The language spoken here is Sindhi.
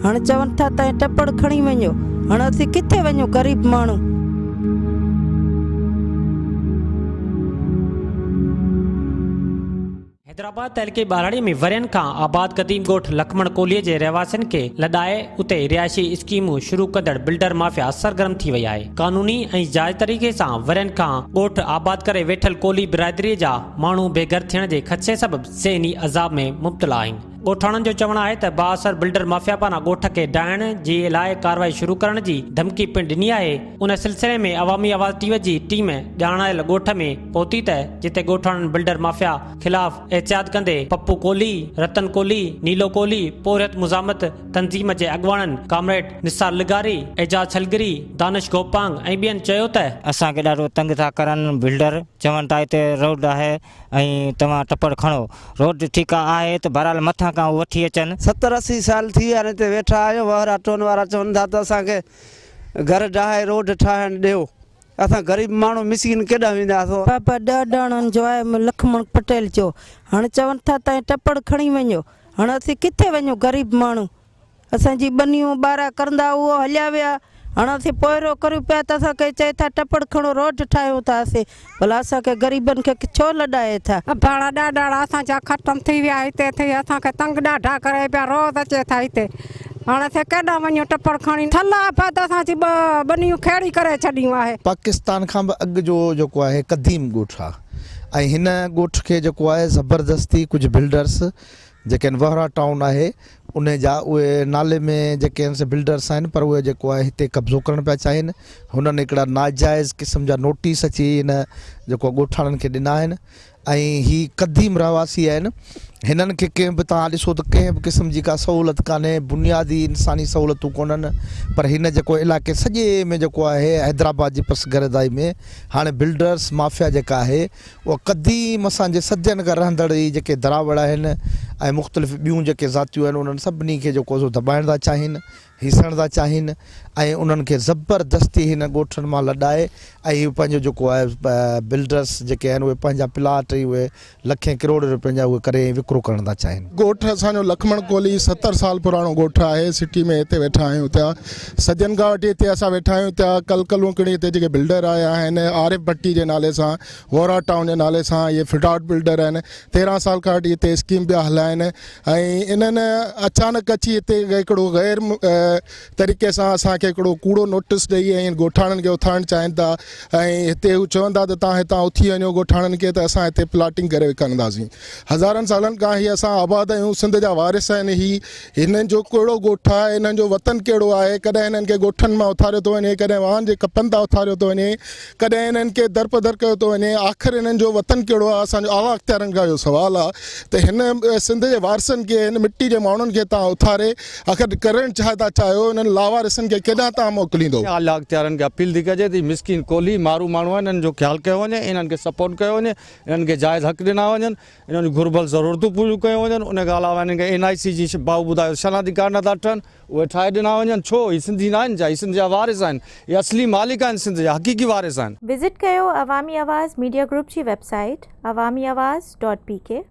هاڻي چون ٿا تائين ٽپڙ کڻي وڃو. هاڻي اسين ڪٿي وڃون غريب ماڻهو. حيدرآباد تعلقي ٻهراڙي ۾ ورهين کان آباد قديم ڳوٺ لکمڻ ڪولهي جي رهواسين کي لڏائي اتي رهائشي اسڪيمون شروع ڪندڙ بلڊر مافيا سرگرم ٿي وئي آهي. قانوني ۽ جائز طريقي سان ورهين کان ڳوٺ آباد ڪري ويٺل ڪولهي برادري جا ماڻهو بي گهر ٿيڻ جي خدشي سبب ذهني عذاب ۾ مبتلا آهن. ڳوٺاڻن جو چوڻ آهي ته بااثر بلڊر مافيا پاران ڳوٺ کي ڊاهڻ جي لاء ڪارروائي شروع ڪرڻ جي ڌمڪي پڻ ڏني آهي. ان سلسلي ۾ عوامي آواز ٽي وي جي ٽيم ڄاڻايل ڳوٺ ۾ پهتي ته جتي ڳوٺاڻن بلڊر مافيا خلاف احتجاج ڪندي پپو ڪولهي، رتن ڪولهي، نيلو ڪولهي، پورهيت مزاحمت تنظيم جي اڳواڻن ڪامريڊ نثار لغاري، اعجاز ڇلگري، دانش گوپانگ ۽ ٻين چيو ته. اسان کي ڏاڍو تنگ ٿا ڪرن بلڊر چون ٿا هتي روڊ آهي ۽ توهان ٽپڙ کڻو. روڊ ٺيڪ آهي ته بهرحال مٿان کان هو وٺي اچن. ستر اسي سال ٿي ويا آهن هتي ويٺا آهيون. وهرا ٽون وارا چون ٿا ته اسان کي گهر ڊاهي روڊ ٺاهڻ ڏيو. اسان غريب ماڻهو مسڪين ڪيڏانهن وينداسون. بابا ڏهه ڏهاڙن جو آهي لکمڻ پٽيل جو. هاڻ چون ٿا تائين ٽپڙ کڻي وڃو. هاڻ اسين ڪٿي وڃون غريب ماڻهو. اسان جي ٻنيون ٻارا ڪرندا اهو هليا ويا. هاڻ اسين پوئرو ڪريون پيا ته اسان کي چئي ٿا ٽپڙ کڻو روڊ ٺاهيون ٿا اسين. ڀلا اسان کي غريبن کي ڇو لڏائي ٿا. اباڻا ڏاڏاڻا اسان جا ختم ٿي ويا هتي ٿي اسان کي تنگ ڏاڍا ڪري پيا روز اچي ٿا هتي هاڻ اسين ڪيڏانهن وڃون ٽپڙ کڻي ٿل آباد اسان جي ٻنيون کيڙي ڪري ڇڏيون آهي. پاڪستان کان به اڳ جو جيڪو آهي قديم ڳوٺ آ ۽ هن ڳوٺ کي جيڪو آهي زبردستي ڪجهه بلڊرس جيڪي آهن وهرا ٽائون آهي انهي جا اهي نالي ۾ جيڪي آهن سي بلڊرس آهن پر اهي جيڪو آهي هتي قبضو ڪرڻ پيا چاهين هنن هڪڙا ناجائز قسم جا نوٽيس اچي هن جيڪو ڳوٺاڻن کي ڏنا آهن ۽ هي قديم رهواسي آهن هنن کي ڪنهن به توهان ڏسو ته ڪنهن به قسم جي ڪا سهولت ڪانهي بنيادي انساني سهولتون ڪونهن پر هن جيڪو علائقي سڄي ۾ جيڪو آهي حيدرآباد جي پسگردائي ۾ هاڻي بلڊرس مافيا جيڪا آهي اها قديم اسان جي صدين کان رهندڙ هي جيڪي دراوڙ آهن ۽ مختلف ٻيون جيڪي ذاتيون آهن انهن سڀني کي جيڪو سو دٻائڻ ٿا چاهين، هيسڻ ٿا چاهين ۽ انهن کي زبردستي هن ڳوٺن مان لڏائي ۽ هي پنهنجو جيڪو آهي بلڊرس جيڪي آهن اهي پنهنجا پلاٽ اهي لکين ڪروڙين روپين جا اهي ڪري ۽ وڪرو ڪرڻ ٿا چاهين. ڳوٺ اسان جو لکمڻ ڪولهي 70 سال پراڻو ڳوٺ آهي سٽي ۾ هتي ويٺا آهيون ٿيا صدين کان وٺي هتي اسان ويٺا آهيون ٿيا ڪل ڪلهوڪڻي هتي جيڪي بلڊر آيا آهن عارف ڀٽي جي نالي سان وورا ٽائون جي نالي سان اهي فٽ آئوٽ بلڊر آهن 13 سال کان وٺي هتي اسڪيم پيا هلائن ۽ انهن اچانڪ اچي هتي هڪڙو غير طريقي سان اسان کي هڪڙو ڪوڙو نوٽس ڏئي ۽ ڳوٺاڻن کي اٿارڻ چاهين ٿا ۽ هتي هو چون ٿا ته تان هتان اٿي وڃو ڳوٺاڻن کي ته اسان هتي پلاٽنگ ڪري وڪڻنداسين هزارن سالن کان هي اسان آباد آهيون سنڌ جا وارث آهن هي هنن جو ڪهڙو ڳوٺ آهي هنن جو وطن ڪهڙو آهي ڪڏهن هنن کي ڳوٺن مان اٿاريو ٿو وڃي ڪڏهن واهن جي ڪپن تان اٿاريو ٿو وڃي ڪڏهن هنن کي درپدر ڪيو ٿو وڃي، آخر هنن جو وطن ڪهڙو آهي؟ اسان جو اعليٰ اختيارين کان اهو سوال آهي ته هن سنڌ جي وارثن کي، هن مٽي جي ماڻهن کي توهان اٿاري آخر ڪرڻ ڇا ٿا چاهيو؟ انهن لاوارثن کي ڪيڏانهن توهان موڪليندو؟ اعليٰ اختيارين کي اپيل ٿي ڪجي ته هي مسڪين ڪولهي مارو ماڻهو آهن، انهن جو خيال ڪيو وڃي، انهن کي سپورٽ ڪيو وڃي، انهن کي جائز حق ڏنا وڃن، انهن جون گهربل ضرورتون پوريون ڪيون وڃن، ان کان علاوه انهن کي اين آء سي جي ڀائو ٻڌايو شناختي ڪارڊ نٿا ٺهن، اهي ٺاهي ڏنا وڃن، ڇو هي سنڌي ناهن ڇا؟ هي سنڌ جا وارث آهن، هي اصلي مالڪ آهن سنڌ جا، حقيقي وارث آهن. وزٽ ڪيو عوامي آواز ميڊيا گروپ جي ويب سائيٽ عوامي آواز ڊاٽ پي ڪي.